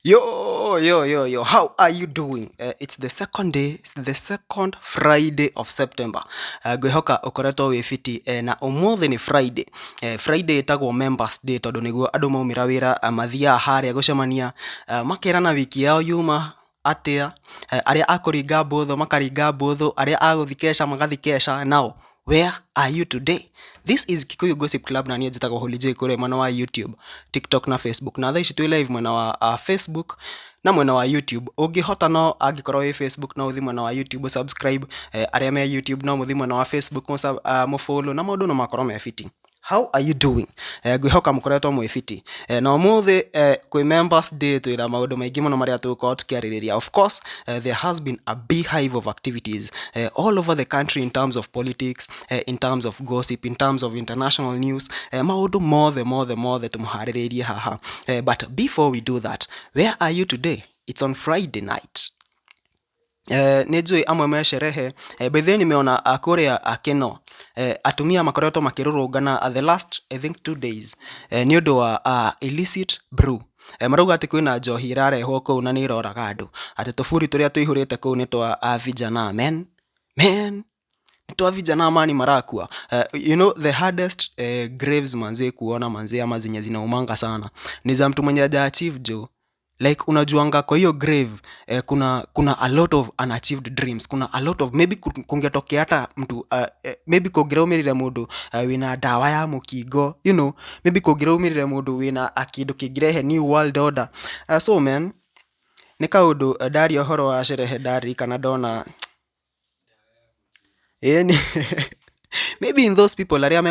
Yo, yo, yo, yo, how are you doing? It's the second day, it's the second Friday of September. Ngwihoka ukoretwo wi fiti na umuthi ni Friday. Friday itagwo Members Day tondu niguo andu maumira wira mathiaga haria gucemania, makerana wiki yao yuma atia, aria akũringa mbũthũ makaringa mbũthũ, aria agũthi magathi kesha. Now, where are you today? This is Kikuyu Gossip Club na niĩ njĩtagwo Holy J kũrĩa mwena wa YouTube, TikTok na Facebook. Na thaa ici twĩ live mwena wa Facebook na mwena wa YouTube. Ũngĩhota no angĩkorwo wĩ Facebook no ũthiĩ mwena wa YouTube subscribe, arĩa me YouTube no mũthiĩ mwena wa Facebook mũfollow na maũndũ no makorwo me fiti. How are you doing? Ngwĩhoka mũkoretwo mwĩ fiti. Na ũmũthĩ kwĩ Members Day twĩna maũndũ maingĩ mũno marĩa tũgũkorwo tũkĩarĩrĩria. Of course, there has been a beehive of activities all over the country in terms of politics, in terms of gossip, in terms of international news. Maũndũ mothe mothe mothe tũmũharĩrĩirie haha. But before we do that, where are you today? It's on Friday night. Nĩ njũĩ amwe me sherehe. By the way nimeona kũrĩa Keno atumia makoretwo makĩrũrũngana the last I think 2 days nĩ ũndũ wa illicit brew. Marauga atĩ kwĩna njohi ĩrarehwo kũu na nĩ ĩroraga andũ, atĩ tũburi tũrĩa tũihũrĩte kũu nĩ twa vijana men men nĩ twa vijana mani marakua. You know the hardest graves manze kuona manze ama zenye zinaumanga sana ni za mtu mwenye haja achieve jo. Like unajuanga kwa hiyo grave kuna a lot of unachieved dreams, kuna a lot of maybe kungetokea hata mtu maybe kũngĩraumĩrire mũndũ wĩna ndawa ya mũkingo, you know, maybe kũngĩraumĩrire mũndũ wĩna kĩndũ kĩngĩrehe new world order. So man, nĩ kaũndũ ndaria ũhoro wa sherehe ndaririkana ndona ĩni maybe in those people arĩa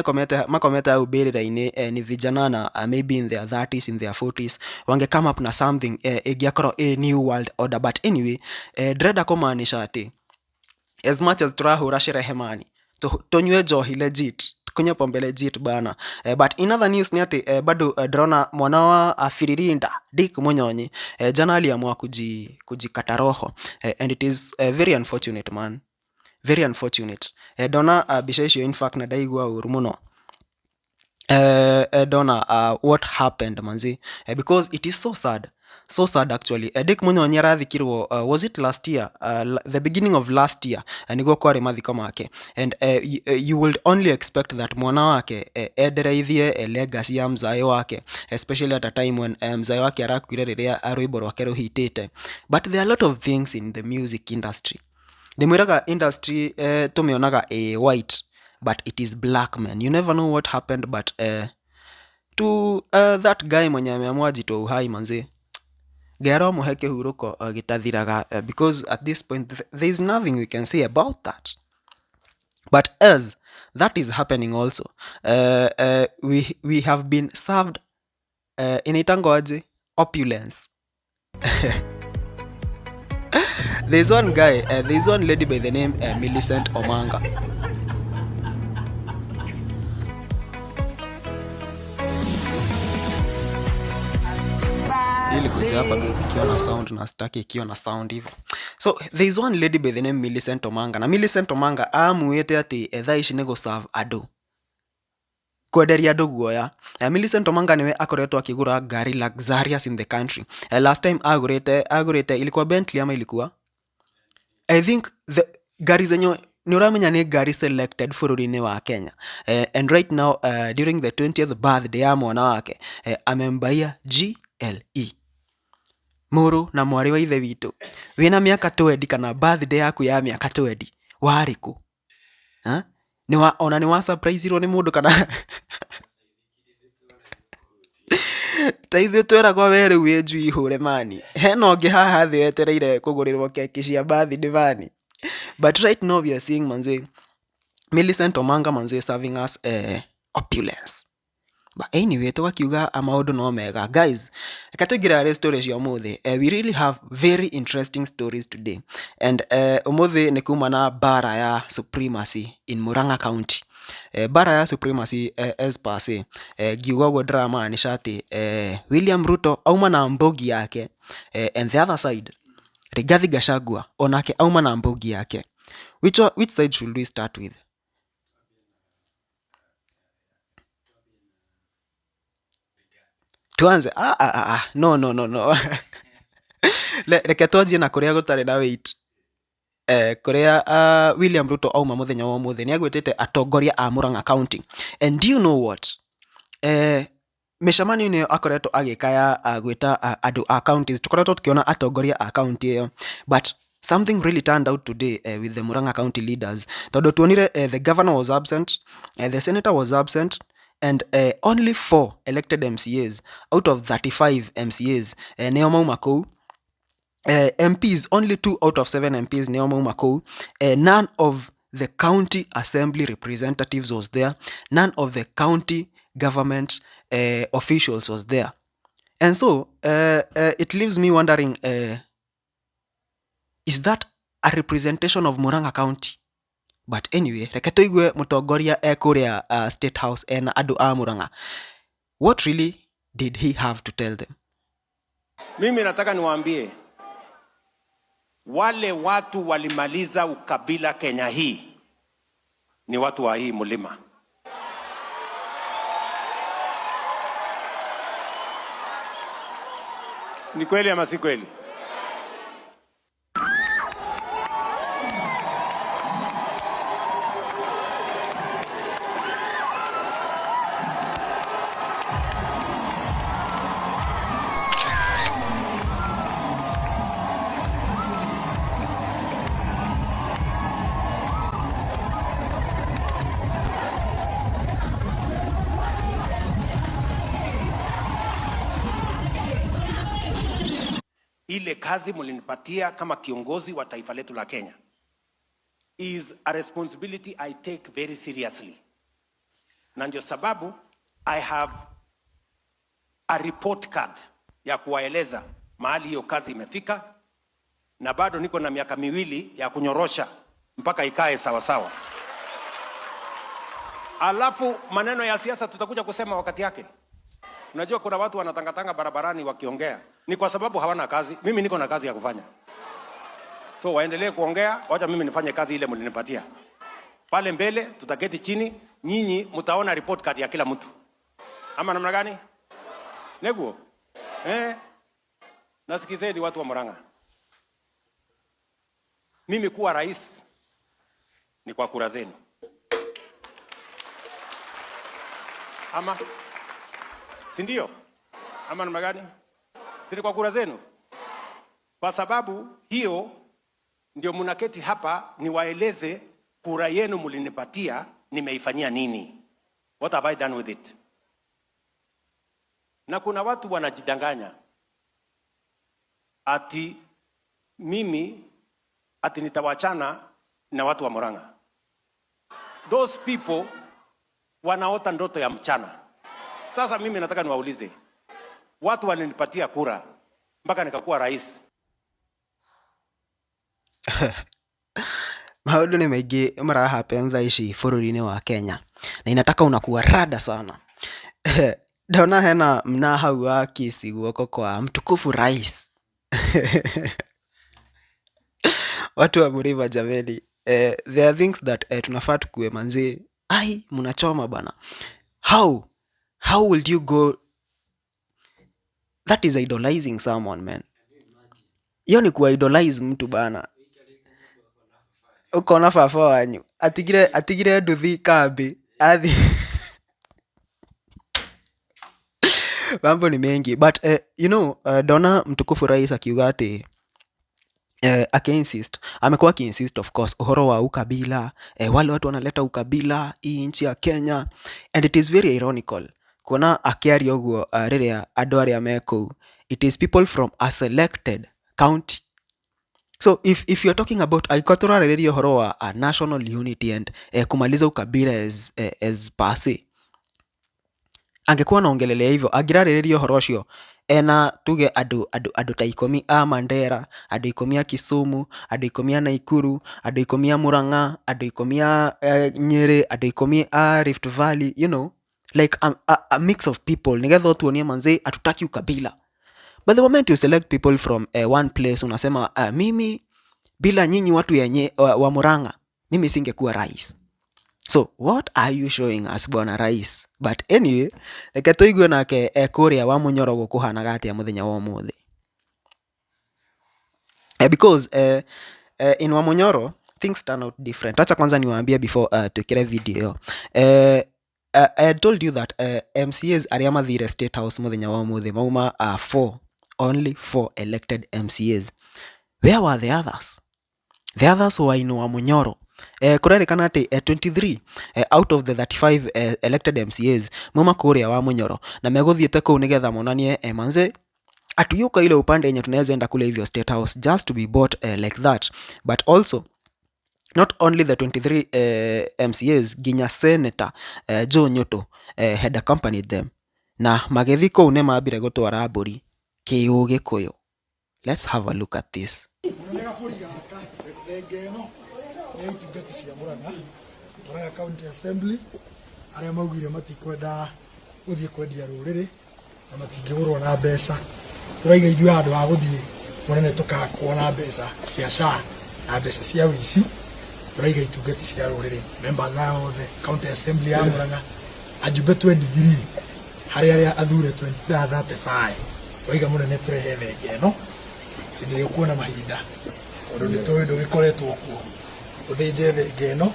makomete hau mbĩrĩra-inĩ ni vijana na maybe in their 30s, in their 40s wange come up na something ĩngĩakorwo a new world order. But anyway, ndĩrenda kũmaanisha atĩ as much as turahũra sherehe mani, tũnyue njohi legit, tukunywe pombe legit bana. But in other news ni atĩ bado ndĩrona mwana wa Firirinda Dick Munyonyi jana aliamua kujikata roho, and it is very unfortunate man. Very unfortunate. Ndona mbica icio in fact na ndaigua ũru mũno. Ndona what happened manzi, because it is so sad. So sad actually. Dick Munyonyi arathikirwo was it last year? The beginning of last year niguo kwarĩ mathiko make. And you would only expect that mwana wake endereithie legacy ya mzae wake, especially at a time when mzae wake arakuire rĩrĩa rwĩmbo rwake rũhitĩte. But there are a lot of things in the music industry. Ndĩmwĩraga industry tũmĩonaga ĩ white, but it is black man. You never know what happened, but to that guy mwenye ameamua ajitoe uhai manze, Ngai aromuhe kĩhurũko gĩtathiraga, because at this point there is nothing we can say about that. But as that is happening also, we have been served inaitangwa aje? Opulence. There's one guy, there's one lady by the name Millicent Omanga. Ili kuja hapa ikiwa na sound na sitaki ikiwa na sound hivyo. So there's one lady by the name Millicent Omanga. Na Millicent Omanga amuĩte atĩ thaa ici nĩ gũserve andũ, kwenderia andũ guoya. Millicent Omanga niwe akoretwo akĩgũra ngari luxurious in the country. Last time agũrĩte ilikuwa Bentley ama ilikuwa I think the ngari zenye nĩ ũramenya nĩ ngari selected bũrũri-inĩ wa Kenya. And right now during the 20th birthday ya mwana wake amembaia GLE. Mũrũ na mwarĩ wa ithe witũ wĩna mĩaka 20 kana birthday yaku ya mĩaka 20 warĩ kũ? Ha? Ona nĩ wa surprise-irwo nĩ mũndũ kana ta ithuĩ tweragwo we rĩu wĩ njui hũre mani. Hena ũngĩ haha thĩ wetereire kũgũrĩrwo keki cia birthday mani. But right now we are seeing manze Millicent Omanga manze serving us opulence. But anyway, tũgakiuga maũndũ no mega. Guys, reke tũingĩre harĩ stories cia ũmũthĩ. We really have very interesting stories today. And ũmũthĩ nĩ kuma na bara ya supremacy in Murang'a County. Bara ya supremacy as per se, ngiuga ũguo ndĩramaanisha atĩ William Ruto auma na mbogi yake, and the other side Rigathi Gachagua onake auma na mbogi yake. Which side should we start with? Tuanze. No. Reke twanjie na kuria gutari na wait. Kuria William Ruto auma muthenya wa umuthi ni agwitite atongoria a Murang'a County. And do you know what? Mĩcemanio-inĩ ĩyo akoretwo agĩka ya gwĩta andũ a counties, tũkoretwo tũkĩona atongoria a county ĩyo, but something really turned out today with the Murang'a County leaders, tondũ tuonire the governor was absent, the senator was absent, and only 4 elected MCAs out of 35 MCAs nĩo mauma kũu. MPs, only 2 out of 7 MPs nĩo mauma kũu. None of the county assembly representatives was there. None of the county government officials was there. And so it leaves me wondering, is that a representation of Murang'a County? But anyway, reke tũigue mũtongoria e kũrĩa State House ena andũ a Murang'a. What really did he have to tell them? Mimi nataka niwaambie wale watu walimaliza ukabila Kenya hii ni watu wa hii mlima. Ni kweli ama si kweli? Ile kazi mlinipatia kama kiongozi wa taifa letu la Kenya is a responsibility I take very seriously. Na ndio sababu I have a report card ya kuwaeleza mahali hiyo kazi imefika, na bado niko na miaka miwili ya kunyorosha mpaka ikae sawa sawa. Alafu maneno ya siasa tutakuja kusema wakati yake. Unajua kuna watu wanatangatanga barabarani wakiongea, ni kwa sababu hawana kazi. Mimi niko na kazi ya kufanya. So waendelee kuongea, wacha mimi nifanye kazi ile mlinipatia. Pale mbele tutaketi chini, nyinyi mtaona report card ya kila mtu. Ama namna gani? Neguo? Nasikizeni watu wa Murang'a. Mimi kuwa rais ni kwa kura zenu. Ama si ndio? Ama namna gani? Si ni kwa kura zenu? Kwa sababu hiyo ndio mnaketi hapa niwaeleze kura yenu mlinipatia nimeifanyia nini. What have I done with it? Na kuna watu wanajidanganya ati mimi ati nitawachana na watu wa Murang'a. Those people wanaota ndoto ya mchana. Sasa mimi nataka niwaulize, watu walinipatia kura mpaka nikakuwa rais. Maũndũ nĩ maingĩ mara happen thaa ici bũrũri-inĩ wa Kenya, na inataka unakuwa rada sana. Ndona hena mna hau wa kisi guoko kwa mtukufu rais. Watu wa Mlima jameni, there are things that tunafaa tukue manzi. Ai, mnachoma bana. How will you go? That is idolizing someone, man. Hiyo ni kuidolize mtu bana. Ukona baba wanyu atigire nduthi kambi athi. Mambo ni mengi, but ndona mtukufu rais akiuga ati akiinsist, amekuwa akiinsist of course uhoro wa ukabila, wale watu wanaleta ukabila hii nchi ya Kenya, and it is very ironical kuona akiaria ũguo rĩrĩa andũ arĩa me kũu, it is people from a selected county. So if you're talking about angĩkorwo tũrarĩrĩria ũhoro wa a national unity and kumaliza ukabila as per se, angĩkorwo anaongelelea hivyo, angĩrarĩrĩria ũhoro ũcio ena tuge andũ ta 10 a Mandera, andũ 10 a Kisumu, andũ 10 a Nakuru, andũ 10 a Murang'a, andũ 10 a Nyeri, andũ 10 a Rift Valley, you know, like a mix of people, nigetha ũtuonie manze hatutaki ukabila. But the moment you select people from one place, unasema mimi bila nyinyi watu yenye wa Murang'a mimi singekuwa rais. So what are you showing us bwana rais? But anyway, reke tũigue nake kũrĩa wa Mũnyoro gũkũhanaga atĩa mũthenya wa ũmũthĩ. Because in Wamunyoro things turn out different. Acha kwanza niwaambie before tukire video. I had told you that MCAs arĩa mathire State House muthenya wa umuthi mauma four, only four elected MCAs. Where were the others? The others were in Wamunyoro. Kũrerĩkana atĩ 23 out of the 35 elected MCAs mauma kũrĩa Wamunyoro na megũthiĩte kũu nĩgetha monanie manze hatuyuko ile upande yenye tunaweza enda kule hivyo State House just to be bought like that. But also not only the 23 MCAs, ginya Senator Joe Nyutu had accompanied them na magĩthiĩ kũu nĩ mambire gũtwara mbũri kĩũgĩkũyũ. Let's have a look at this. Nĩ gabũri gaka, thenge ĩno nĩ itungati cia Murang'a, Murang'a County Assembly, arĩa maugire matikwenda gũthiĩ kwendia rũrĩrĩ na matingĩgũrwo na mbeca. Tũraiga ithuĩ handũ ha gũthiĩ mũnene tũkakwo na mbeca cia SHA na mbeca cia wĩici, tũraiga itungati cia rũrĩrĩ, members aya othe County Assembly ya Murang'a, ajumbe 23 harĩ arĩa athure 35, tũraiga mũnene tũrehe thenge ĩno hĩndĩ ĩrĩa ũkuona mahinda, tondũ nĩ tũĩ ndũgĩkoretwo kuo, ũthĩnje thenge ĩno,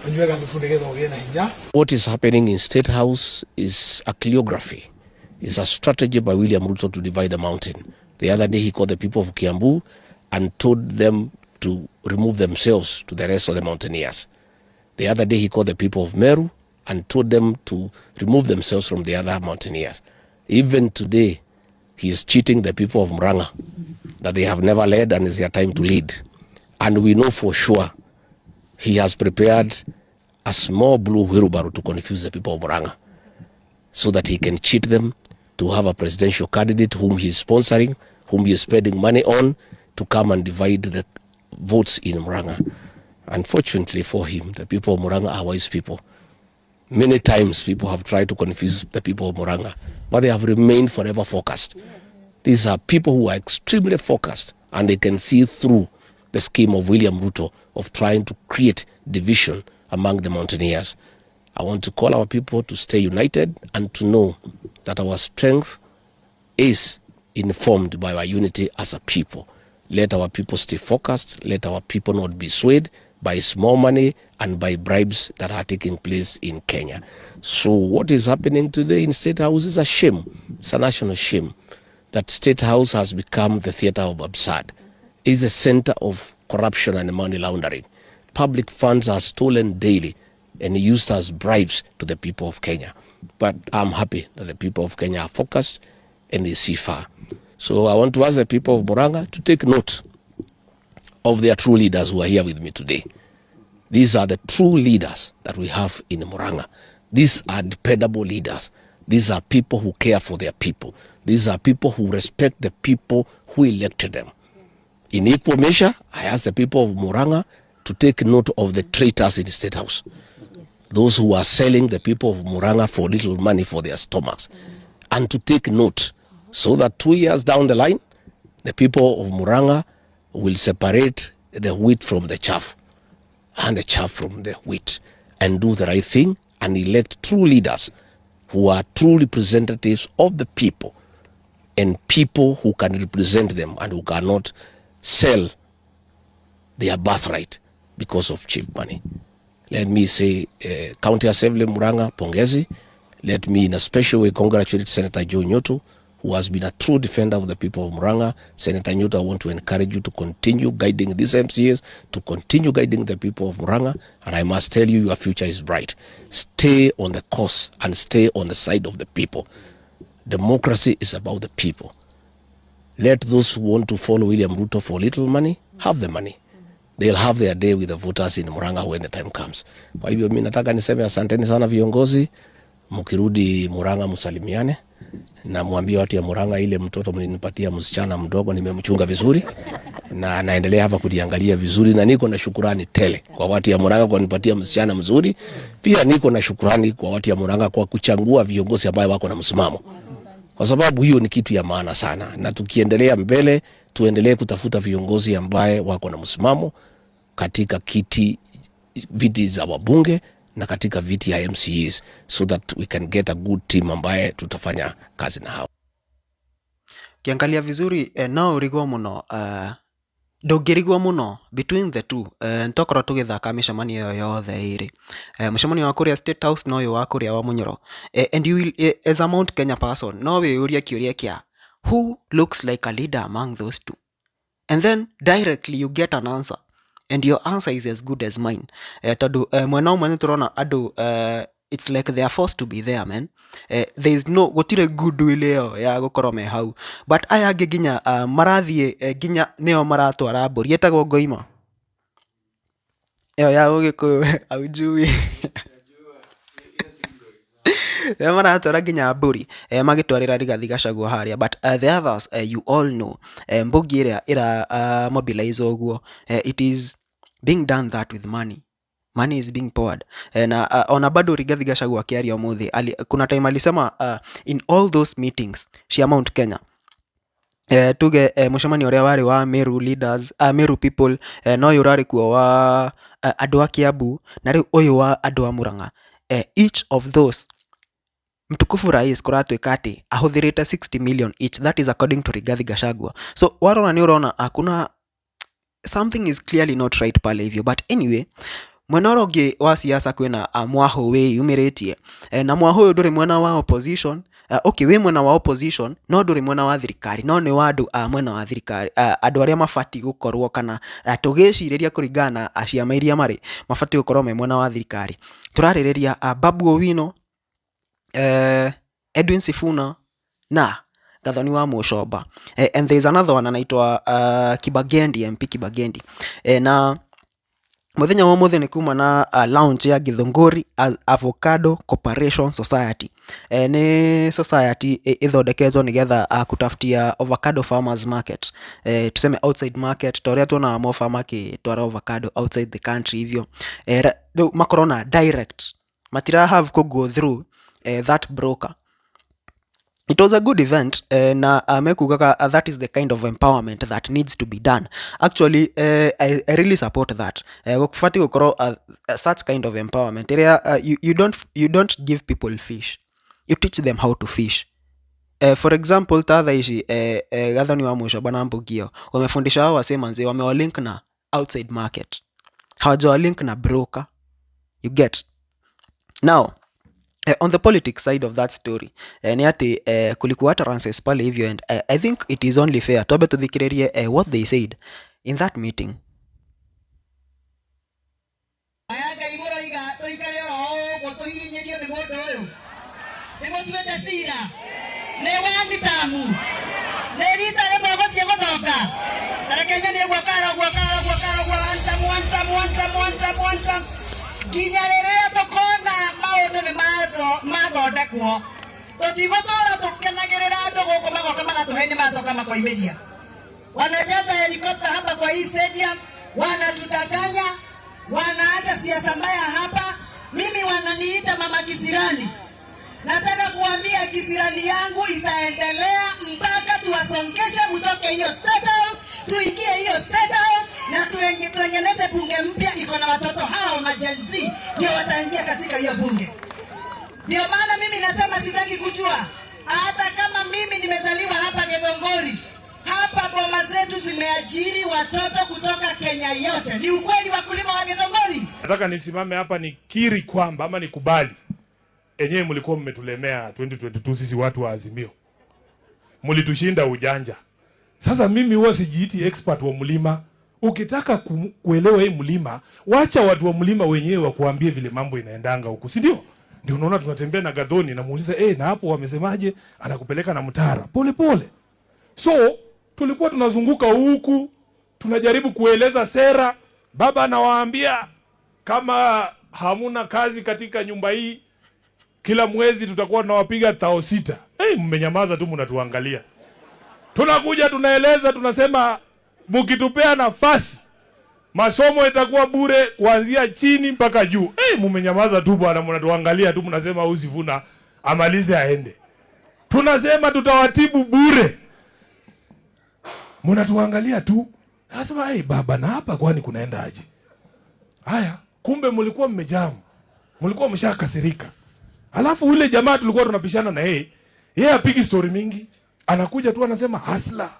ũnyue gathubu nĩgetha ũgĩe na hinya. What is happening in State House is a choreography. It's a strategy by William Ruto to divide the mountain. The other day he called the people of Kiambu and told them to remove themselves to the rest of the mountaineers. The other day he called the people of Meru and told them to remove themselves from the other mountaineers. Even today, he is cheating the people of Murang'a that they have never led and it's their time to lead. And we know for sure he has prepared a small blue wheelbarrow to confuse the people of Murang'a so that he can cheat them to have a presidential candidate whom he is sponsoring, whom he is spending money on, to come and divide the votes in Murang'a. Unfortunately for him, the people of Murang'a are wise people. Many times people have tried to confuse the people of Murang'a, but they have remained forever focused. These are people who are extremely focused and they can see through the scheme of William Ruto of trying to create division among the mountaineers. I want to call our people to stay united and to know that our strength is informed by our unity as a people. Let our people stay focused. Let our people not be swayed by small money and by bribes that are taking place in Kenya. So what is happening today in State House is a shame. It's a national shame that State House has become the theater of absurd. It's a center of corruption and money laundering. Public funds are stolen daily and used as bribes to the people of Kenya. But I'm happy that the people of Kenya are focused and they see far. So I want to ask the people of Murang'a to take note of their true leaders who are here with me today. These are the true leaders that we have in Murang'a. These are dependable leaders. These are people who care for their people. These are people who respect the people who elected them. In equal measure, I ask the people of Murang'a to take note of the traitors in the State House. Those who are selling the people of Murang'a for little money for their stomachs. And to take note so that 2 years down the line, the people of Murang'a will separate the wheat from the chaff and the chaff from the wheat and do the right thing and elect true leaders who are true representatives of the people and people who can represent them and who cannot sell their birthright because of cheap money. Let me say, County Assembly Murang'a, pongezi. Let me in a special way congratulate Senator Joe Nyutu, who has been a true defender of the people of Murang'a. Senator Nyutu, I want to encourage you to continue guiding these MCAs, to continue guiding the people of Murang'a, and I must tell you, your future is bright. Stay on the course and stay on the side of the people. Democracy is about the people. Let those who want to follow William Ruto for little money have the money. They'll have their day with the voters in Murang'a when the time comes. Kwa hivyo mi nataka niseme asanteni sana viongozi, mkirudi Murang'a msalimiane na mwambie watu ya Murang'a, ile mtoto mlinipatia msichana mdogo nimemchunga vizuri na naendelea hapa kujiangalia vizuri, na niko na shukurani tele kwa watu ya Murang'a kwa kunipatia msichana mzuri. Pia niko na shukurani kwa watu ya Murang'a kwa kuchagua viongozi ambao wako na msimamo, kwa sababu hiyo ni kitu ya maana sana, na tukiendelea mbele tuendelee kutafuta viongozi ambaye wako na msimamo katika kiti viti za wabunge na katika viti ya MCAs so that we can get a good team ambaye tutafanya kazi na hao. Ukiangalia vizuri no ũrigwo mũno. Ndũngĩrigwo mũno between the two, nĩtwakorwo tũgĩthaka mĩcemanio ĩyo yothe ĩrĩ, mũcemanio wa kũrĩa State House na ũyũ wa kũrĩa wa Munyoro, and you will, as a Mount Kenya person, no wĩyũrie kĩũria kĩa who looks like a leader among those two, and then directly you get an answer, and your answer is as good as mine, tondũ mwena ũmwe nĩ tũrona andũ, it's like they are forced to be there, man. There is no, gũtirĩ goodwill ĩyo ya gũkorwo me hau, but aya angĩ nginya marathiĩ, nginya nĩo maratwara mbũri ĩtagwo ngoima ĩyo ya ũgĩkũyũ aujui, nĩo maratwara nginya mbũri, magĩtwarĩra Rigathi Gachagua harĩa, but the others, you all know, mbũgi ĩrĩa ĩra mobilize ũguo, it is being done that with money. Money is being poured. Na ona bado Rigathi Gachagua akĩaria ũmũthĩ, kuna time alisema in all those meetings cia Mount Kenya, tuge mũcemanio ũrĩa warĩ wa Meru leaders, Meru people, na ũyũ ũrarĩ kuo wa andũ a Kiambu, na rĩu ũyũ wa andũ a Murang'a, each of those, mtukufu rais kũratuĩka atĩ ahũthĩrĩte 60 million each. That is according to Rigathi Gachagua. So warora nĩ ũrona hakuna, something is clearly not right pale hivyo. But anyway, mwena ũrĩa ũngĩ wa siasa kwĩna mwahũ wĩyumĩrĩtie, na mwahũ ũyũ ndũrĩ mwena wa opposition, okay, wĩ mwena wa opposition no ndũrĩ mwena wa thirikari, no nĩ wa andũ a mwena wa thirikari, andũ arĩa mabatiĩ gũkorwo kana tũgĩcirĩria kũringana na ciama iria marĩ mabatiĩ gũkorwo me mwena wa thirikari. Tũrarĩrĩria Babu Owino, Edwin Sifuna na Gathoni wa Mucomba, and there is another one anaitwa Kibagendi, MP Kibagendi, na muthenya wa ũmũthĩ nĩ kuma na launch ya Githunguri Avocado Corporation Society. Nĩ society ĩthondeketwo nĩgetha kutafutia avocado farmers market, tuseme outside market, ta ũrĩa tuonaga moba makĩtwara avocado outside the country hivyo, rĩu makorwo na direct, matira have ku go through that broker. It was a good event, na mekugaga that is the kind of empowerment that needs to be done. Actually, I really support that. Gũbatiĩ gũkorwo such kind of empowerment ĩrĩa you don't give people fish, you teach them how to fish. For example, ta thaa ici Gathoni wa Mucomba na Mbugio wamefundisha hao wasee manze, wamewalink na outside market, hawajawalink na broker, you get? Now, on the politics side of that story, nĩ atĩ kulikuwa utterances pale hivyo, and I think it is only fair twambe tũthikĩrĩrie what they said in that meeting. Aya Ngai mũroiga tũikare oro ũguo tũhihinyĩrio nĩ mũndũ ũyũ nĩ mũtuĩte cira nĩ one term, nĩ rita rĩmwe gũthiĩ gũthonga tareke nyonie guokara guokara guokara guo one term, one term, one term, one term, one term, nginya rĩrĩa tũkona maũndũ nĩ mathondekwo. Tũtigũtũra tũkenagĩrĩra andũ gũkũ magoka magatũhe nĩ macoka makoimĩria, wanajaza helikopta hapa kwa hii stadium, wanatudanganya, wanaacha siasa mbaya hapa. Mimi wananiita mama kisirani. Nataka kuambia kisirani yangu itaendelea mpaka tuwasongeshe mtoke hiyo State House, tuingie hiyo State House na tutengeneze bunge mpya iko na watoto hao ma Gen Z ndio wataingia katika hiyo bunge. Ndio maana mimi nasema sitaki kujua hata kama mimi nimezaliwa hapa Githunguri. Hapa boma zetu zimeajiri watoto kutoka Kenya yote. Ni ukweli, wakulima wa Githunguri? Nataka nisimame hapa nikiri kwamba ama nikubali, enyewe mlikuwa mmetulemea 2022. Sisi watu wa Azimio mlitushinda ujanja. Sasa mimi huwa sijiiti expert wa mlima. Ukitaka kuelewa hii mlima, wacha watu wa mlima wenyewe wakuambie vile mambo inaendanga huku, si ndio? Ndio unaona tunatembea na Gathoni, namuuliza, "Eh, na hapo wamesemaje?" Anakupeleka na mtara pole pole. So tulikuwa tunazunguka huku tunajaribu kueleza sera. Baba anawaambia kama hamuna kazi katika nyumba hii, kila mwezi tutakuwa tunawapiga 6,000. Hey, mmenyamaza tu mnatuangalia. Tunakuja tunaeleza, tunasema mkitupea nafasi masomo itakuwa bure kuanzia chini mpaka juu. Hey, mmenyamaza tu bwana, mnatuangalia tu mnasema huyu Sifuna amalize aende. Tunasema tutawatibu bure, mnatuangalia tu. Nasema, "Hey, baba, na hapa kwani kunaenda aje?" Haya, kumbe mlikuwa mmejamu, mlikuwa mshakasirika. Alafu ule jamaa tulikuwa tunapishana na yeye, yeye apigi story mingi, anakuja tu anasema, "Hustler,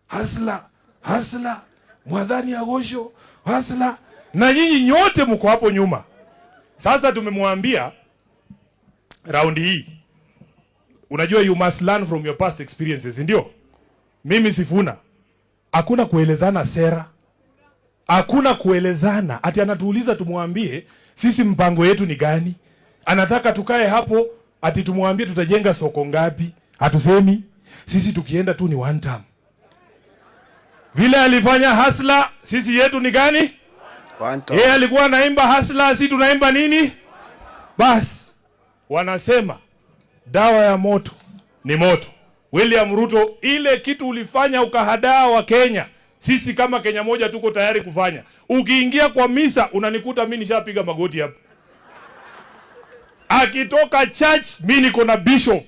hustler, hustler." Mwadhani Agosho, Hasla, na nyinyi nyote mko hapo nyuma. Sasa tumemwambia raundi hii, unajua you must learn from your past experiences, ndio? Mimi Sifuna, hakuna kuelezana sera, hakuna kuelezana. Ati anatuuliza tumwambie sisi mpango yetu ni gani? Anataka tukae hapo ati tumwambie tutajenga soko ngapi? Hatusemi. Sisi tukienda tu ni one term. Vile alifanya Hasla, sisi yetu ni gani? One term. Yeye alikuwa anaimba Hasla, sisi tunaimba nini? Bas, wanasema dawa ya moto ni moto. William Ruto, ile kitu ulifanya ukahadaa wa Kenya, sisi kama Kenya moja tuko tayari kufanya. Ukiingia kwa misa unanikuta mimi nishapiga magoti hapo. Akitoka church mimi niko na bishop.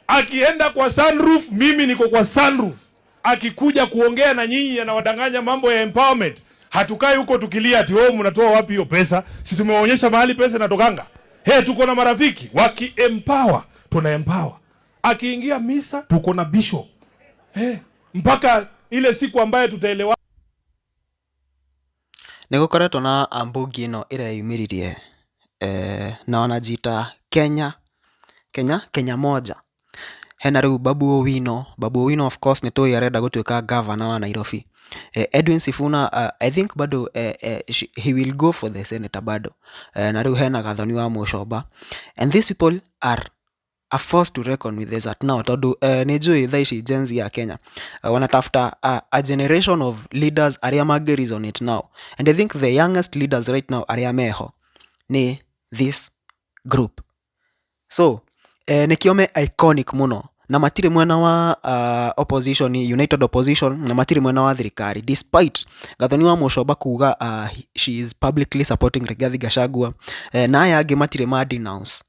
Akienda kwa sunroof mimi niko kwa sunroof. Akikuja kuongea na nyinyi anawadanganya mambo ya empowerment. Hatukai huko tukilia ati wewe mnatoa wapi hiyo pesa? Si tumewaonyesha mahali pesa inatokanga. Tuko na marafiki waki empower, tuna empower. Akiingia misa tuko na bishop. Mpaka ile siku ambayo tutaelewa. Nigukoretwo na ambunge ĩno ĩreyumĩririe na wanajiita Kenya, Kenya, Kenya moja. Hena rĩu Babu Owino. Babu Owino of course nĩ tũĩ arenda gũtuĩka governor wa Nairobi. Edwin Sifuna, I think bado he will go for the senator bado. Na rĩu hena Gathoni wa Muchomba. And these people are a force to reckon with as at now, tondu nĩ njũĩ thaa ici Gen Z ya Kenya wanatafuta a generation of leaders arĩa mangĩ resonate now, and I think the youngest leaders right now arĩa meho ni this group. So nĩkĩo me iconic mũno, na matirĩ mwena wa opposition, united opposition, na matirĩ mwena wa thirikari, despite Gathoni wa Muchomba kuga she is publicly supporting Rigathi Gachagua, na aya angĩ matirĩ ma denounce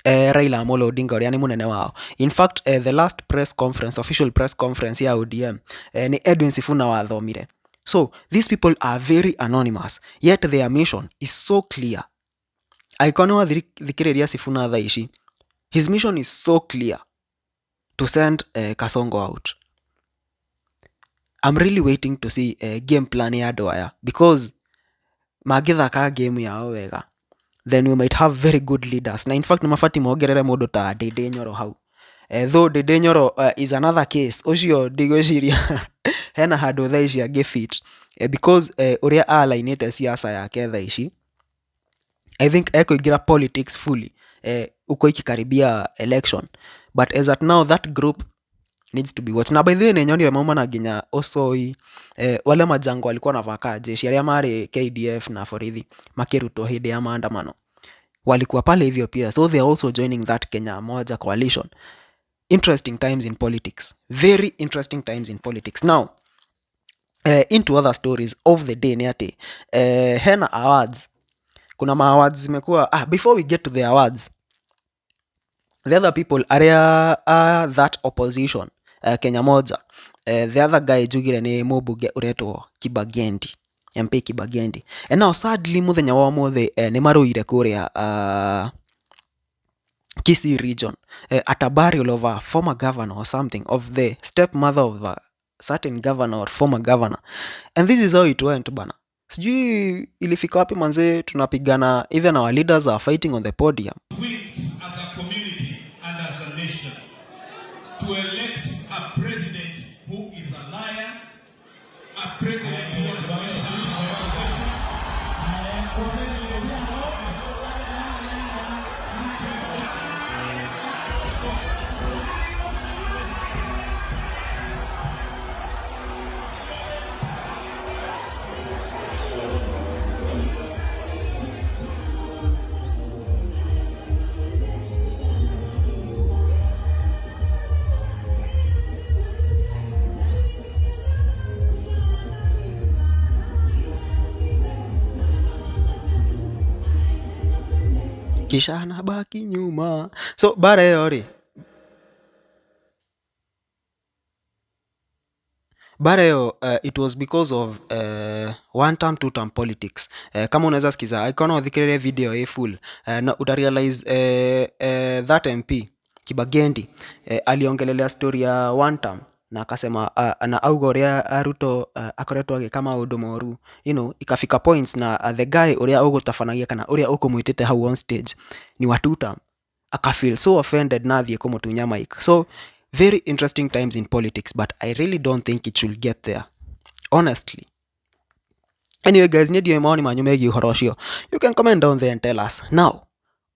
Raila Amolo Odinga ũrĩa nĩ mũnene wao. In fact, the last press conference, official press conference ya ODM, ni Edwin Sifuna wathomire. So these people are very anonymous, yet their mission is so clear. Angĩkorwo nĩ wathikĩrĩria Sifuna thaa ici, his mission is so clear to send Kasongo out. I'm really waiting to see game plan ya andũ aya, because mangĩthaka game yao wega, then we might have very good leaders. Na in fact nĩmabatiĩ mongerere mũndũ ta Ndindi Nyoro hau. Though Ndindi Nyoro is another case, ũcio ndigwĩciria hena handũ thaa ici angĩ fit, because ũrĩa alainĩte siasa yake thaa ici, I think ekũingĩra politics fully uko ikikaribia election, but as at now that group needs to be watched. Na by the way nĩ nyonire mauma na nginya Osoi, wale majango walikuwa wanavaa jeshi arĩa marĩ KDF na borithi makĩrutwo hĩndĩ ya maandamano, walikuwa pale hivyo pia, so they are also joining that Kenya Moja coalition. Interesting times in politics, very interesting times in politics. Now into other stories of the day ni ati hena awards, kuna ma awards zimekuwa. Before we get to the awards, the other people area that opposition Kenya Moja, the other guy njugire ni mũmbunge ũretwo Kibagendi, MP Kibagendi. And now sadly mũthenya wa ũmũthĩ nĩ marũire kũrĩa Kisii region at a burial of a former governor or something, of the stepmother of a certain governor or former governor. And this is how it went bana. Sijui ilifika wapi manze, tunapigana, even our leaders are fighting on the podium. We as a community and as a nation to elect a president who is a liar, a president who has messed up our education. Kisha anabaki nyuma. So bara ĩyo rĩ, bara ĩyo it was because of one term two term politics. Kama unaweza sikiza, ikaona uthikĩrĩrie video ĩ full, na utarealize that MP Kibagendi aliongelelea story ya one term Na akasema na auga ũrĩa Ruto akoretwo agĩka maũndũ moru, ikafika points na the guy ũrĩa ũgũtabanagia kana ũrĩa ũkũmwĩtĩte hau on stage ni wa two term, akafeel so offended na athiĩ kũmũtunya mic. So very interesting times in politics, but I really don't think it should get there, honestly. Anyway guys, niĩ ndiũĩ mawoni manyu megiĩ ũhoro ũcio. You can comment down there and tell us. Now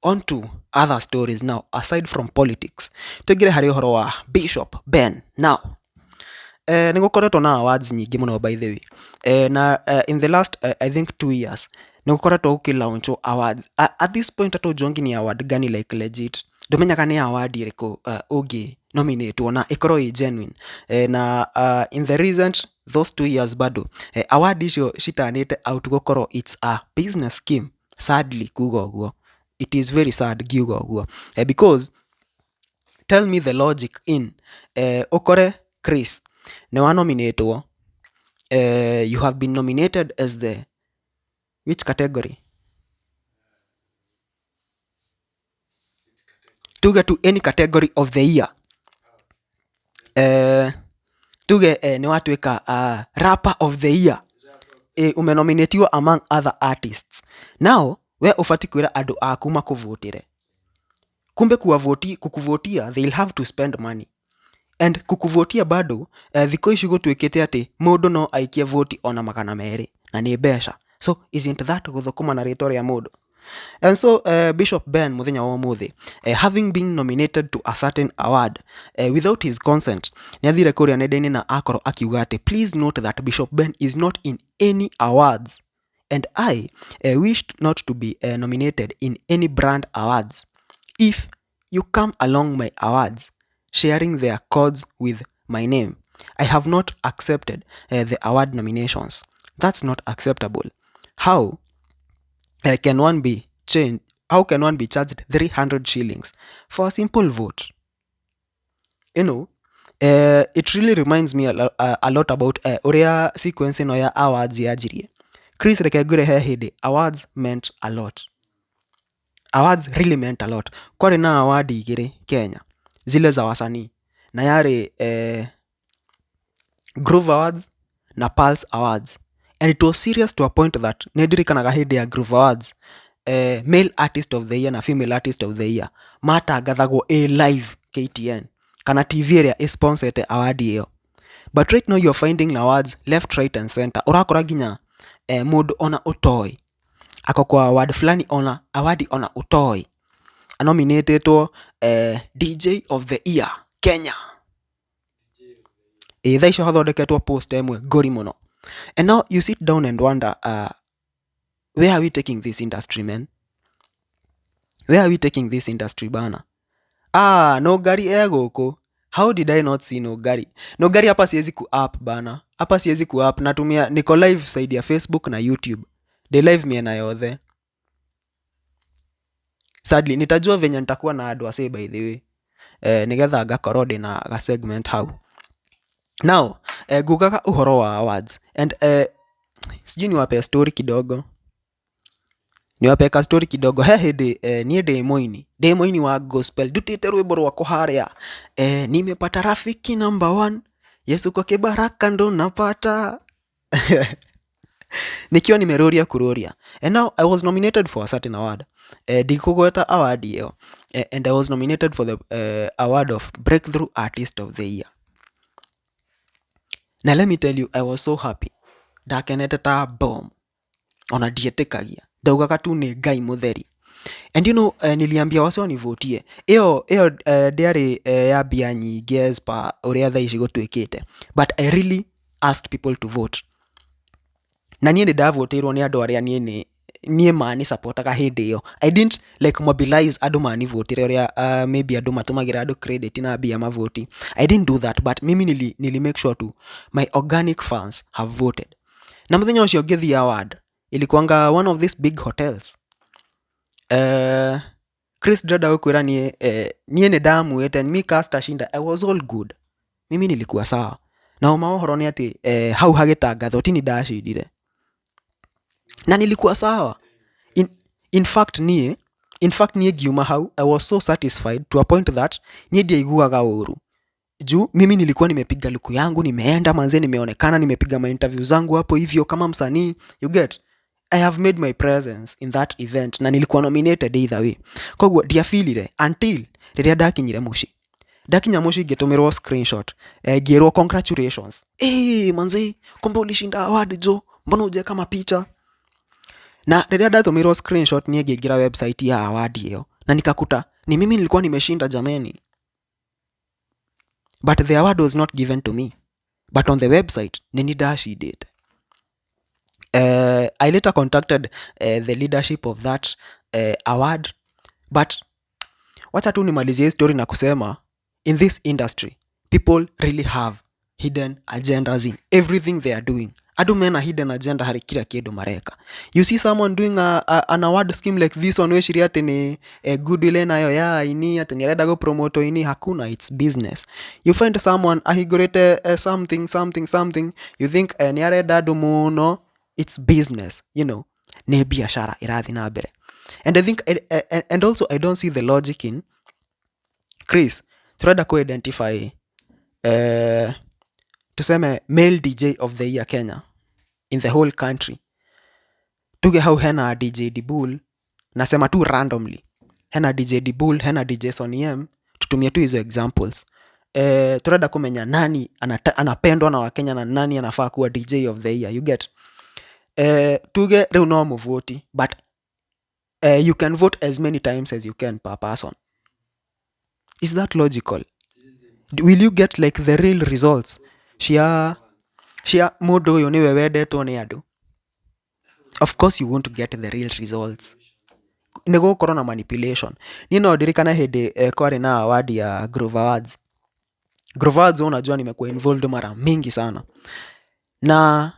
on to other stories. Now aside from politics, tũingĩre harĩ ũhoro wa Bishop Ben. Now nĩ gũkoretwo na awards nyingĩ mũno, by the way, na in the last I think 2 years nĩ gũkoretwo gũkĩlaunchwo awards. At this point hatũjuangi ni award gani like legit, ndũmenyaga nĩ award ĩrĩkũ ũngĩ nominatwo na ĩkorwo ĩ genuine. Na in the recent those 2 years bado award icio citanĩte out gũkorwo it's a business scheme. Sadly kuga ũguo, it is very sad ngiuga ũguo, because tell me the logic in ũkore Chris nĩ wanominatwo, you have been nominated as the which category, tuge to any category of the year, tuge nĩ watuĩka rapper of the year, umenominatiwa among other artists. Now we ũbati kwĩra andũ aku makũvotĩre. Kumbe kuwavoti, kukuvotia they'll have to spend money, and kukuvotia bado thikũ ici gũtuĩkĩte atĩ mũndũ no aikie voti ona 200 na nĩ mbeca. So isn't that gũthũkũma na rĩtwa rĩa mũndũ? And so Bishop Ben mũthenya wa ũmũthĩ, having been nominated to a certain award without his consent, nĩ athire kũrĩa nenda-inĩ na akorwo akiuga atĩ, "Please note that Bishop Ben is not in any awards and I wished not to be nominated in any brand awards. If you come along my awards sharing their codes with my name, I have not accepted the award nominations. That's not acceptable. How can one be changed? How can one be charged 300 shillings for a simple vote?" It really reminds me a lot about ũrĩa sequence ĩno ya awards yanjirie. Chris, reke ngwĩre, he hĩndĩ awards meant a lot. Awards really meant a lot. Kwarĩ na award igĩrĩ Kenya, zile za wasanii, na yarĩ Groove Awards na Pulse Awards, and it was serious to a point that nĩ ndirikanaga hĩndĩ ya Groove Awards, male artist of the year na female artist of the year matangathagwo a live KTN kana TV ĩrĩa ĩsponsete award ĩyo. But right now you're finding awards left, right and center. Ũrakora nginya mũndũ ona ũtoĩ ako kwa award fulani, ona award ona ũtoĩ anominatetwo DJ of the year Kenya. Ĩ thaa icio hathondeketwo post ĩmwe ngũri mũno, and now you sit down and wonder, where are we taking this industry, man? Where are we taking this industry, bana? Ah, no gari e gũkũ. How did I not see no gari? No gari hapa siwezi ku up bana, hapa siwezi ku up. Natumia, niko live side ya Facebook na YouTube, de live miena yothe. Sadly nitajua venye nitakuwa na andũ ase, by the way, nigetha ngakorwo ndĩna ga segment hau. Now ngugaga ũhoro wa awards and sijui niwape story kidogo, niwape ka story kidogo. He hĩndĩ niĩ ndĩ mũini wa gospel, ndutĩte rwĩmbo rwakwa harĩa, "Nimepata rafiki number one, Yesu kwake baraka ndo napata," nikiwa nimeroria kuroria. And now I was nominated for a certain award, ndikũgweta award ĩyo, and I was nominated for the award of breakthrough artist of the year. Na let me tell you, I was so happy, ndakenete ta bomb, ona ndietĩkagia, ndaugaga tu nĩ Ngai mũtheri. And niliambia wase wanivotie. Ĩyo ndĩarĩ ya mbia nyingĩ as per ũrĩa thaa ici gũtuĩkĩte, but I really asked people to vote, na niĩ nĩ ndavotĩirwo nĩ andũ arĩa niĩ nĩ niĩ mani supportaga hĩndĩ ĩyo. I didn't like mobilize andũ manivotire ũrĩa maybe andũ matũmagĩra andũ credit na mbia mavoti. I didn't do that, but mimi nili make sure to my organic fans have voted. Na mũthenya ũcio ngĩthiĩ award, ilikuanga one of these big hotels. Chris, ndĩrenda gũkwĩra niĩ niĩ nĩ ndamuĩte mi Caster Shinda. I was all good, mimi nilikuwa sawa. Na ũma ũhoro nĩ atĩ hau hagĩtangathwo ti ni ndacindire na nilikuwa sawa. In fact niĩ ngiuma hau I was so satisfied to a point that niĩ ndiaiguaga ũru. Juu mimi nilikuwa nimepiga luku yangu, nimeenda manze, nimeonekana, nimepiga mainterview zangu hapo hivyo kama msanii, you get? I have made my presence in that event na nilikuwa nominated either way. Koguo ndiafeelire until rĩrĩa ndakinyire mũciĩ. Ndakinya mũciĩ ngĩtũmĩrwo screenshot, ngĩrwo congratulations. Eh, manze, kumbe ulishinda award jo, mbona hujaweka mapicha? Na rĩrĩa ndatũmĩrwo screenshot niĩ ngĩingĩra website ya award ĩyo na nikakuta ni mimi nilikuwa nimeshinda jameni. But the award was not given to me. But on the website nĩ niĩ ndacindĩte. I later contacted the leadership of that award, but wacha tu nimalizie hii story na kusema in this industry people really have hidden agendas in everything they are doing. Andũ mena hidden agenda harĩ kila kĩndũ mareka. You see someone doing an award scheme like this one, weciria atĩ nĩ goodwill enayo ya aini, atĩ nĩ arenda gũpromote aini. Hakuna, it's business. You find someone ahingũrĩte something something something, you think nĩ arenda andũ mũno. It's business, nĩ biashara ĩrathiĩ na mbere. And I think and also I don't see the logic in Chris, turenda ku identify tuseme male DJ of the year Kenya in the whole country. Tuge hau hena DJ Dibul, nasema tu randomly, hena DJ Dibul, hena DJ Sonny M, tutumie tu hizo examples. Turenda kumenya nani anapendwa na Wakenya na nani anafaa kuwa DJ of the year, you get? Tuge rĩu no mũvoti, but you can vote as many times as you can per person. Is that logical? Will you get like the real results cia mũndũ ũyũ nĩwe wendetwo nĩ andũ? Of course you won't get the real results, nĩ gũkorwo na manipulation. Niĩ no ndirikane hĩndĩ kwarĩ na award ya Groove Awards. Groove Awards, unajua nimekuwa involved mara mingi sana, na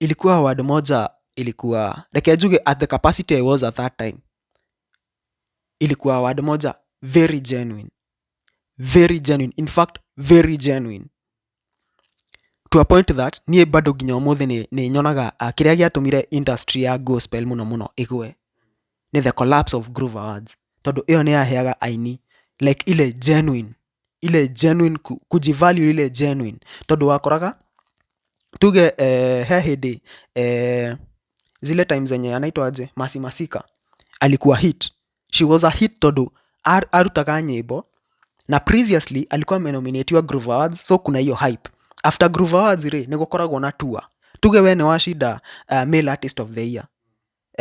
ilikuwa award moja ilikuwa, reke njuge, at the capacity I was at that time, ilikuwa award moja very genuine, very genuine, in fact very genuine to a point that niĩ bado nginya ũmũthĩ nĩ nyonaga kĩrĩa gĩatũmire industry ya gospel mũno mũno ĩgwe nĩ the collapse of Groove Awards, tondũ ĩyo nĩ yaheaga aini like ile genuine kujivalue ile genuine, tondũ wakoraga tuge he hĩndĩ zile times zenye anaitwa aje, Masi Masika alikuwa hit. She was a hit tondũ arutaga nyĩmbo na previously alikuwa amenominatiwa Groove Awards, so kuna hiyo hype. After Groove Awards rĩ, nĩ gũkoragwo na tour. Tuge we nĩ washinda male artist of the year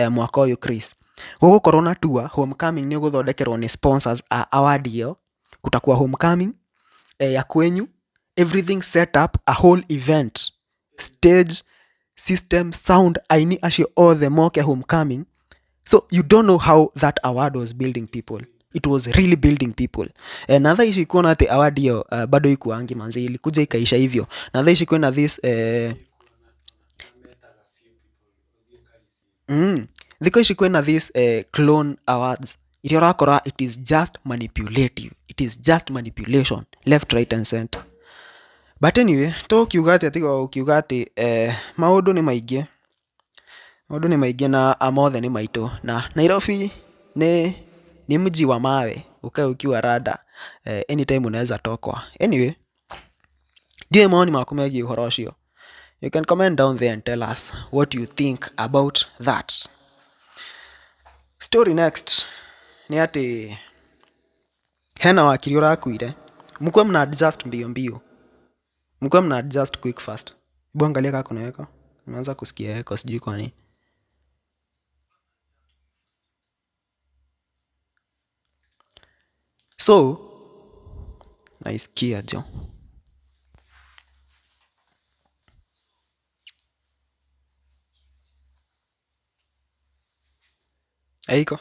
mwaka ũyũ, Chris, gũgũkorwo na tour, homecoming nĩ ũgũthondekerwo nĩ sponsors a award ĩyo. Kutakuwa homecoming ya kwenyu, everything set up, a whole event, stage system, sound, aini acio othe moke homecoming. So you don't know how that award was building people. It was really building people. Na thaa ici kuona atĩ award ĩyo bado ikuangi manze, ilikuja ikaisha hivyo. Na thaa ici kwĩna this thikũ ici kwĩna this clone awards iria ũrakora it is just manipulative, it is just manipulation left, right and center. But anyway, tũkiuga atĩa tiga ũkiuga atĩ maũndũ nĩ maingĩ, maũndũ nĩ maingĩ na mothe nĩ maitũ, na Nairobi nĩ mji wa mawe, ukae ukiwa rada, anytime unaweza tokwa. Anyway, ndiũĩ maoni maku megiĩ ũhoro ũcio. You can comment down there and tell us what you think about that story. Next nĩ atĩ hena wakiri ũrakuire. Mkuwe mna adjust mbio mbio, mkuwe mna adjust quick fast. Hebu angalia kaa kuna echo. Nimeanza kusikia echo, sijui kwa nini. So naisikia jo. Aiko.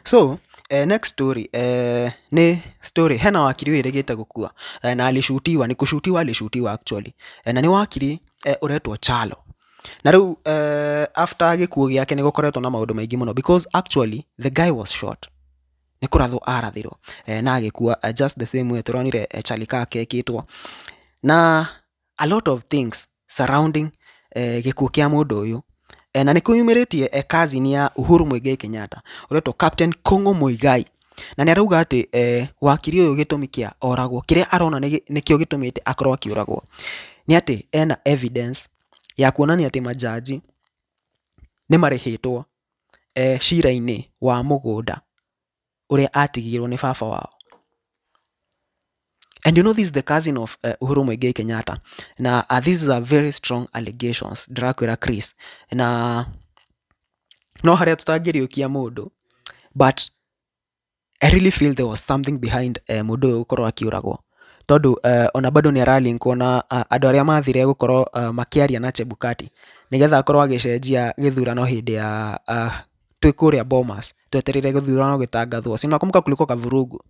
So next story nĩ story hena wakiri wĩrĩgĩte gũkua na alishutiwa, nĩ kũshutiwa alishutiwa actually, na nĩ wakiri ũretwo Chalo. Na rĩu after gĩkuũ gĩake nĩ gũkoretwo na maũndũ maingĩ mũno, because actually the guy was shot, nĩ kũrathwo arathirwo na agĩkua, just the same way tũronire Charlie Kirk ekĩtwo, na a lot of things surrounding gĩkuũ kĩa mũndũ ũyũ. Na nĩ kwĩyumĩrĩtie cousin ya Uhuru Muigai Kenyatta ũretwo Captain Kung'u Muigai. Na nĩ arauga atĩ wakiri ũyũ gĩtũmi kĩa oragwo kĩrĩa arona nĩkĩo gĩtũmĩte akorwo akĩũragwo nĩ atĩ ena evidence ya kuonania atĩ majaji nĩ marĩhĩtwo cira-inĩ wa mũgũnda ũrĩa atigirwo nĩ baba wao. And you know this is the cousin of Uhuru Muigai Kenyatta. Na this is a very strong allegations ndĩrakwĩra Chris. Na no harĩa tũtangĩriũkia mũndũ, but I really feel there was something behind mũndũ ũyũ gũkorwo akĩũragwo, tondũ ona bado nĩ aralinkwo na andũ arĩa mathire gũkorwo makĩaria na Chebukati nĩgetha akorwo agĩcenjia gĩthurano hĩndĩ ya twĩ kũrĩa Bomas twetereire gĩthurano gĩtangathwo. Si unakumbuka kulikuwa kavurugu?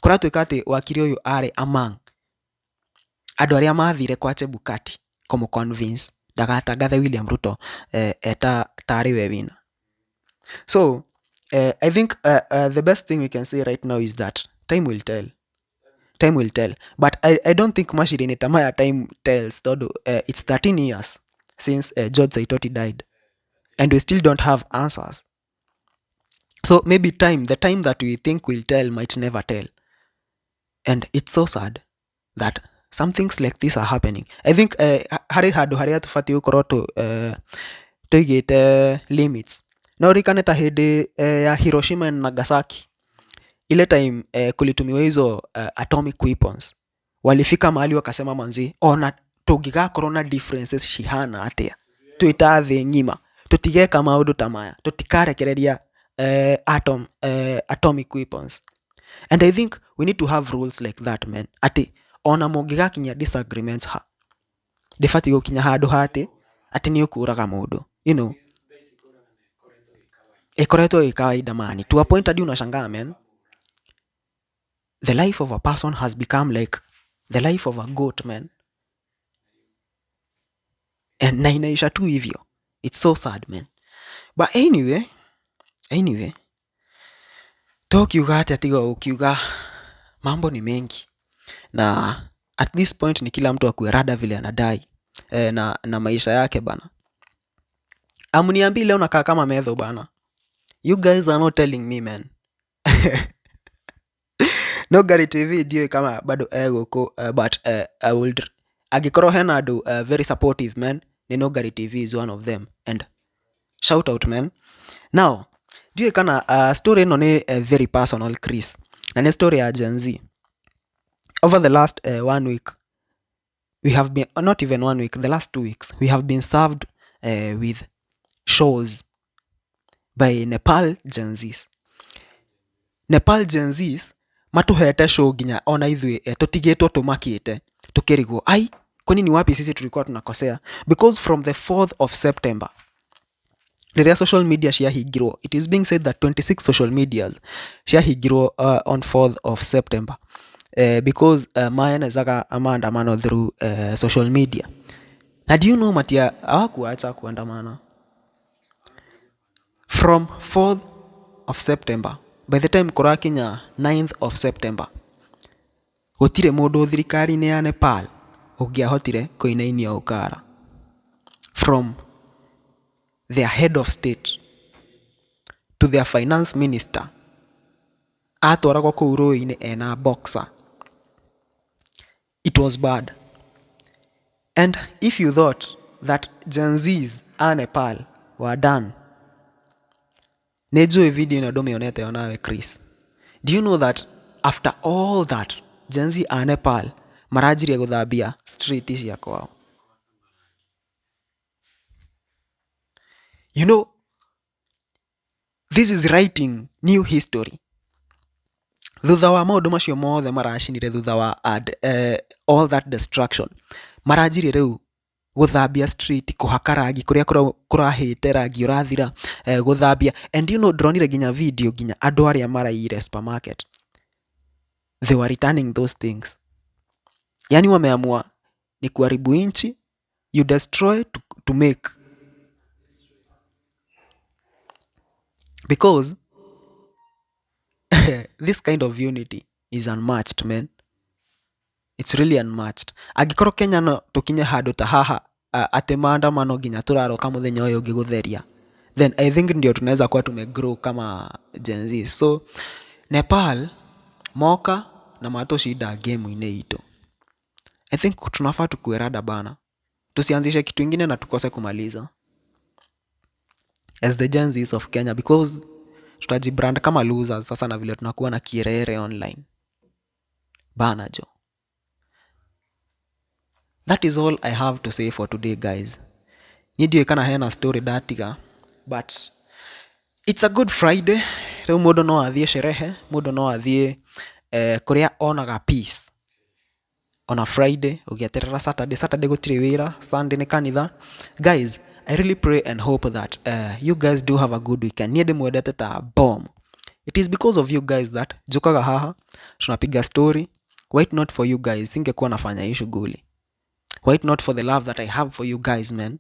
Kũratuĩka atĩ wakiri ũyũ arĩ among andũ arĩa mathire kwa Chebukati kũmũ-convince ndagatangathe William Ruto eta tarĩ we winner. So I think the best thing we can say right now is that time will tell. Time will tell. But I don't think macira-inĩ ta maya time tells, tondũ it's 13 years since George Saitoti died and we still don't have answers. So maybe time, the time that we think will tell might never tell. And it's so sad that some things like this are happening. I think harĩ handũ harĩa tũbatiĩ gũkorwo tũigĩte limits. No ririkane ta hĩndĩ ya Hiroshima and Nagasaki, ile time kulitumiwa hizo atomic weapons, walifika mahali wakasema, manzi, ona tũngĩgakorwo na differences cihana atĩa twĩ ta thĩ ng'ima, tũtigeka maũndũ ta maya, tũtikarekereria atomic weapons. And I think we need to have rules like that, man, atĩ ona mũngĩgakinya disagreements ha ndĩbatiĩ gũkinya handũ ha atĩ nĩ ũkũraga mũndũ. Ĩkoretwo ĩ kawaida, man, to a point hadi unashangaa, man, the life of a person has become like the life of a goat, man, and na inaisha tu hivyo. It's so sad, man. But anyway, tokiuga atĩa tiga ukiuga mambo ni mengi, na at this point ni kila mtu akue rada vile anadai na maisha yake bana. Amniambii leo nakaa kama medho bana. You guys are not telling me, man. No Gary TV ndiũĩ kama bado egũkũ, but I would angĩkorwo hena andũ very supportive, man, ni No Gary TV is one of them, and shout out, man. Now ndiũĩ kana story ĩno nĩ very personal, Chris, na nĩ story ya Gen Z. Over the last one week we have been, not even one week, the last 2 weeks, we have been served with shows by Nepal Gen Zs. Nepal Gen Zs matuhete show nginya ona ithuĩ tũtigĩtwo tũmakĩte tukĩrigwo, ai, kwani ni wapi sisi tulikuwa tunakosea? Because from the 4th of September, rĩrĩa social media ciahingirwo, it is being said that 26 social medias ciahingirwo on 4th of September because maenezaga maandamano through social media. Na do you know matia hawakuacha kuandamana from 4th of September? By the time kũrakinya 9th of September, gũtirĩ mũndũ thirikari-inĩ ya Nepal ũngĩahotire kũinainia ũkara, from their head of state to their finance minister atwaragwo kũu rũĩ-inĩ ena boxer. It was bad. And if you thought that Gen Zs a Nepal were done, nĩ njũĩ video ĩno ndũmĩonete onawe, Chris. Do you know that after all that, Gen Z a Nepal maranjirie gũthambia street cia kwao? You know this is writing new history. Thutha wa maũndũ macio mothe maracinire, thutha wa all that destruction, maranjirie rĩu gũthambia street, kũhaka rangi kũrĩa kũrahĩte, rangi ũrathira, gũthambia. And you know ndĩronire nginya video nginya andũ arĩa maraiyire supermarket, they were returning those things. Yani wameamua ni kuharibu nchi, you destroy to make, because this kind of unity is unmatched, man. It's really unmatched. Angĩkorwo Kenya no tũkinye handũ ta haha, atĩ maandamano nginya tũraroka mũthenya ũyũ ũngĩ gũtheria, then I think ndio tunaweza kuwa tumegrow kama Gen Z. So Nepal moka na matũcinda game-inĩ itũ. I think tunafaa tukue rada bana, tusianzishe kitu ingine na tukose kumaliza as the Gen Zs of Kenya, because tutajibrand kama losers sasa na vile tunakuwa na kirere online bana jo. That is all I have to say for today, guys. Niĩ kana hena story ndatiga, but it's a good Friday. Rĩu mũndũ no athiĩ sherehe, mũndũ no athiĩ kũrĩa onaga peace on a Friday, ũgĩeterera Saturday. Saturday gũtirĩ wĩra, Sunday nĩ kanitha. Guys, I really pray and hope that you guys do have a good weekend. Niĩ ndĩmwendete ta bomb. It is because of you guys that njukaga haha tunapiga story. Why not for you guys singekuwa nafanya hii shughuli. Why not for the love that I have for you guys, man,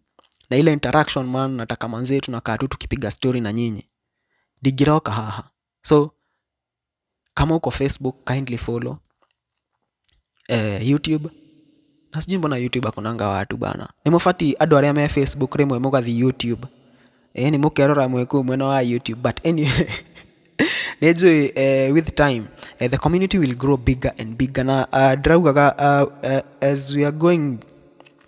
na ile interaction, man. Nataka manzee tunakaa tu tukipiga story na nyinyi, digiroka haha. So kama uko Facebook, kindly follow. YouTube na sijui mbona YouTube akunanga watu bana. Nĩ mũbati andũ arĩa me Facebook rĩmwe mũgathi YouTube, nĩ mũkerora mwĩ kũu mwena wa YouTube. But anyway, nĩ njũĩ with time the community will grow bigger and bigger. Na ndĩraugaga as we are going,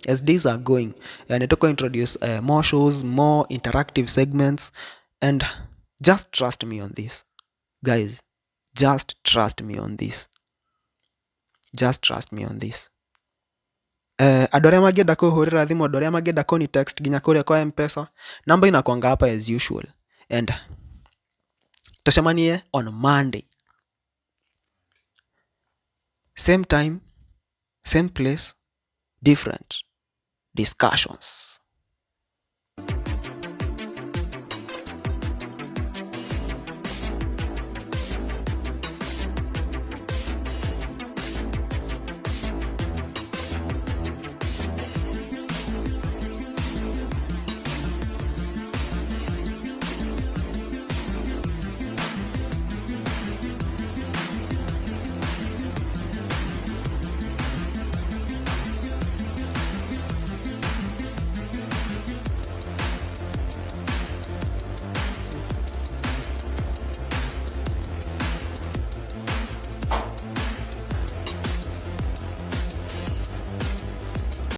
as days are going, nĩ tũkũ introduce more shows, more interactive segments, and just trust me on this, guys. Just trust me on this. Just trust me on this. Andũ arĩa mangĩenda kũhũrĩra thimũ, andũ arĩa mangĩenda kũni text nginya kũrĩa kwa M-Pesa, namba inakwanga hapa as usual. And tucemanie on Monday, same time, same place, different discussions.